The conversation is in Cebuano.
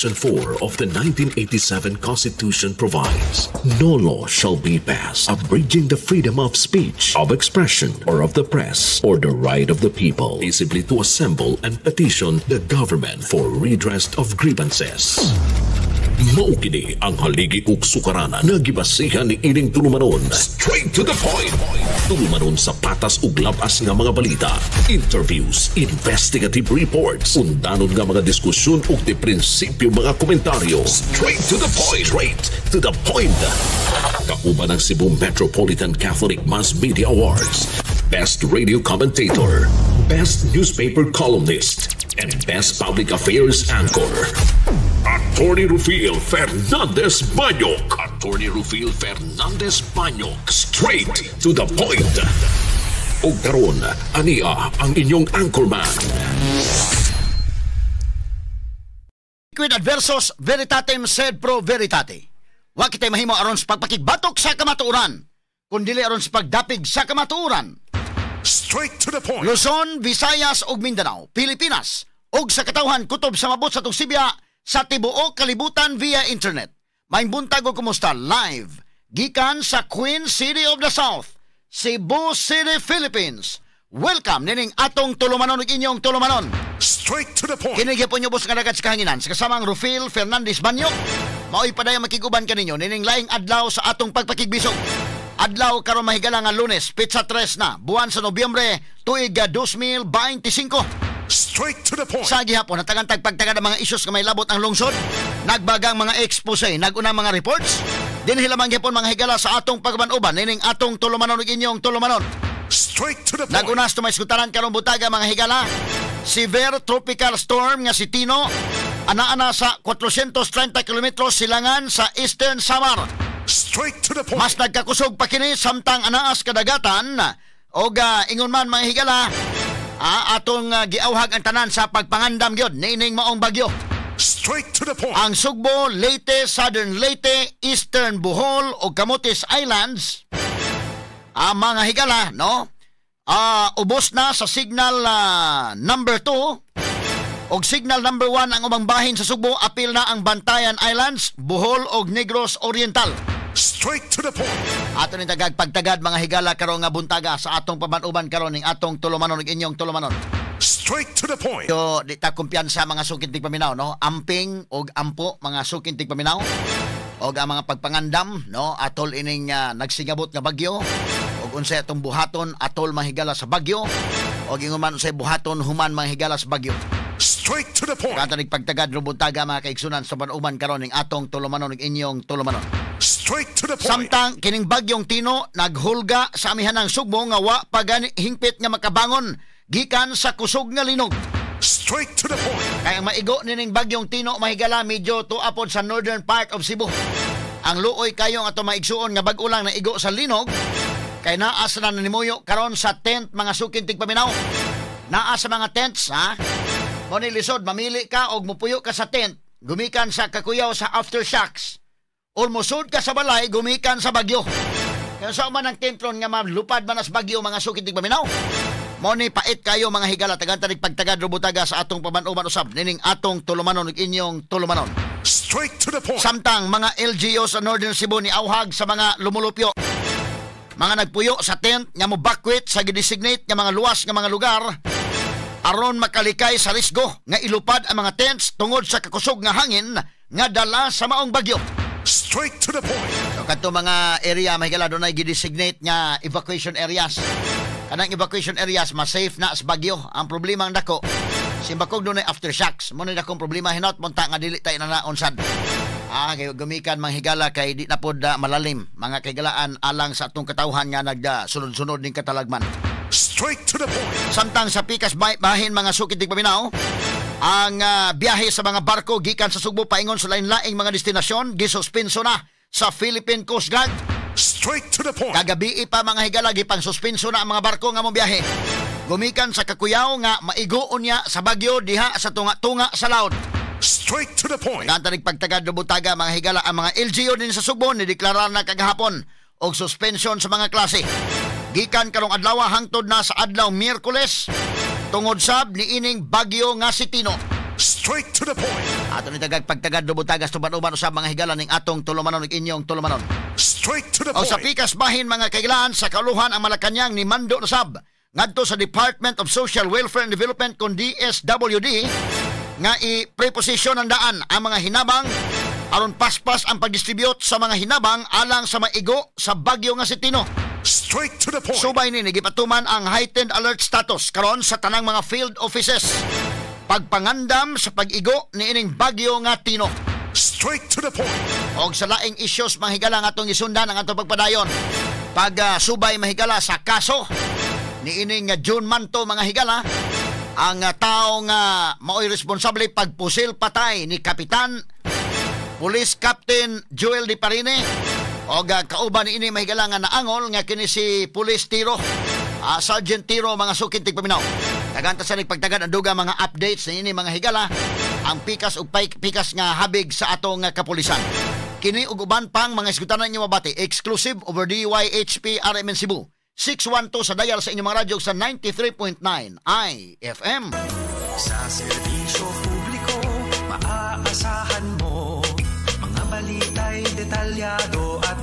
Section 4 of the 1987 Constitution provides, "No law shall be passed abridging the freedom of speech, of expression, or of the press, or the right of the people peaceably to assemble and petition the government for redress of grievances." Mao kini ang haligi ug sukaranan nga gibasihan ni ining tulumanon. Straight to the point. Tulumanon sa patas ug labas nga mga balita, interviews, investigative reports, undanon nga mga diskusyon ug di prinsipyo mga komentaryo. Straight to the point. Straight to the point. Kauban ang Cebu Metropolitan Catholic Mass Media Awards, Best Radio Commentator, Best Newspaper Columnist, and Best Public Affairs Anchor. Attorney Rufil Fernandez Banyok. Attorney Rufil Fernandez Banyok. Straight to the point. Og karon, ania ang inyong anchorman. Liquid adversus veritatem sed pro veritate. Wa kitay mahimo aron sa pagpakigbatok sa kamatuoran, kun dili aron sa pagdapig sa kamatuoran. Straight to the point. Luzon, Visayas ug Mindanao, Pilipinas ug sa katawhan kutob sa mabot sa Sibya sa tibuok kalibutan via internet. Maayong buntag ug kumusta live gikan sa Queen City of the South, Cebu City, Philippines. Welcome nining atong tulumanon ug inyong tulumanon. Straight to the point. Kini gyapon ubos nga dagat sa kahanginan sa kasamang Rufil Fernandez Banyo. Mao'y padayong makiguban kaninyo nining laing adlaw sa atong pagpakigbisog. Adlaw karon, mahigala, nga Lunes, petsa 3 na, buwan sa Nobyembre, tuig 2025. Straight to the point. Sa gihapon, natagan tag pagtagad ang mga isyus nga may labot ang lungsod, nagbagang mga expose, naguna mga reports, dinhi lamang gihapon, mga higala, sa atong pagban-uban nining atong tulumanon ug inyong tulumanon. Straight to the point. Nag-unas tumay skutaran karong buntaga, mga higala. Severe tropical storm nga si Tino ana-ana sa 430 kilometros silangan sa Eastern Samar. Straight to the point. Mas nagkakusog pa kini samtang anaas kadagatan og ingon man, mga higala, atong giawhag ang tanan sa pagpangandam gyud niining maong bagyo. Straight to the point. Ang Sugbo, Leyte, Southern Leyte, Eastern Bohol ug Camotes Islands, ang mga higala, no? Ubos na sa signal number 2 og signal number 1 ang ubang bahin sa Sugbo, apil na ang Bantayan Islands, Bohol ug Negros Oriental. Straight to the point. Ato ni tagag pagtagad, mga higala, karon nga buntaga sa atong paban-uban karon ning atong tulumanon ug inyong tulumanon. Straight to the point. So, di ta kumpiyansa, mga suking tigpaminaw, no? Amping og ampo, mga suking tigpaminaw. Og ang mga pagpangandam, no? Atol ining nagsingabot nga bagyo. Og unsay atong buhaton atol, mahigala, sa bagyo. Og ingon man, unsay buhaton human, mga higala, sa bagyo. Straight to the point. Kanta pagtagad buntaga, mga kaigsunan, sa panuban karon ning atong tulumanon ug inyong tulumanon. Straight to the point. Samtang kining bagyong Tino naghulga sa amihanang Sugbo nga wa pa gani hingpit nga makabangon gikan sa kusog nga linog. Straight to the point. Kaya ang maigo nining bagyong Tino, mahigala, medyo tuapod sa northern part of Cebu. Ang luoy kayo nga ato maigsuon nga bag-o lang naigo sa linog kay naa sa nanimuyo karon sa tent, mga suking tigpaminaw. Naa sa mga tents, ha. Mo ni lisod mamili ka og mupuyo ka sa tent gumikan sa kakuyaw sa aftershocks or musud ka sa balay gumikan sa bagyo. Kaya sa man ang tent ron nga malupad man as bagyo, mga suking tigpaminaw. Mo ni pait kayo, mga higala, tagan tanig pagtagad rubutaga sa atong paban-uban usab nining atong tulumanon ug inyong tulumanon. Straight to the point. Samtang mga LGU sa Northern Cebu ni auhag sa mga lumulupyo, mga nagpuyo sa tent nga mo-evacuate sa gidesignate nga mga luwas nga mga lugar aron makalikay sa risgo nga ilupad ang mga tents tungod sa kakusog nga hangin nga dala sa maong bagyo. Straight to the point. So kadto mga area, mahigala, dunay gidesignate nga evacuation areas. Kanang evacuation areas mas safe na sa bagyo. Ang problema ang dako, simbakog dunay aftershocks. Mo ni dakong problema, hinot monta nga dili tayo na sad. Kay gumikan, mga higala, kay di na pod malalim, mga kahigalaan, alang sa atong katawhan nga nagda sunod-sunod ning katalagman. Straight to the point. Samtang sa pikas bahin, mga suking tigpaminaw, ang biyahe sa mga barko gikan sa Sugbo paingon sa lain-laing mga destinasyon gisuspenso na sa Philippine Coast Guard. Straight to the point. Kagabi pa, mga higala, gipang suspenso na ang mga barko nga mobiyahe gumikan sa kakuyaw nga maigo unya sa bagyo diha sa tunga-tunga sa Laud. Straight to the point. Tanig pagtagad butaga, mga higala, ang mga LGU din sa Sugbo ni deklarar na kagahapon og suspension sa mga klase gikan karong adlaw hangtod na sa adlaw Miyerkules tungod sab niining bagyo nga si Tino. Straight to the point. Ato ni tagag pagtagad lubutagas tuban-uban usab, mga higala, ning atong tulumanon ug inyong tulumanon. Straight to the O sa point. pikas bahin, mga kahigalaan, sa kauluhan ang Malacañang ni mando na sab ngadto sa Department of Social Welfare and Development kon DSWD nga i-preposition ang daan ang mga hinabang aron paspas ang pagdistribute sa mga hinabang alang sa maigo sa bagyo nga si Tino. Straight to the point. Subay ni gipatuman ang heightened alert status karon sa tanang mga field offices, pagpangandam sa pag-igo ni ining bagyo nga Tino. Straight to the point. Og sa laing issues, mga higala, nga atong isundan ang atong pagpadayon. Pag subay, mahigala, sa kaso ni ining June Manto, mga higala, ang tao nga maoy responsable pagpusil patay ni Kapitan Police Captain Joel Di Parine og kauban ni ini, mahigala, nga naangol nga kini si Police Tiro, Sergeant Tiro, mga sukin tigpaminaw. Daghan ta sa nagpagtagad ang duga mga updates ni ini, mga higala, ang pikas ug pikas nga habig sa atong kapulisan. Kini ug uban pang mga isgutanan inyo mabati exclusive over DYHP RMN Cebu 612 sa dial sa inyong mga radyo sa 93.9 IFM. Sa serbisyo publiko, maaasahan mo. Mga balita'y detalyado at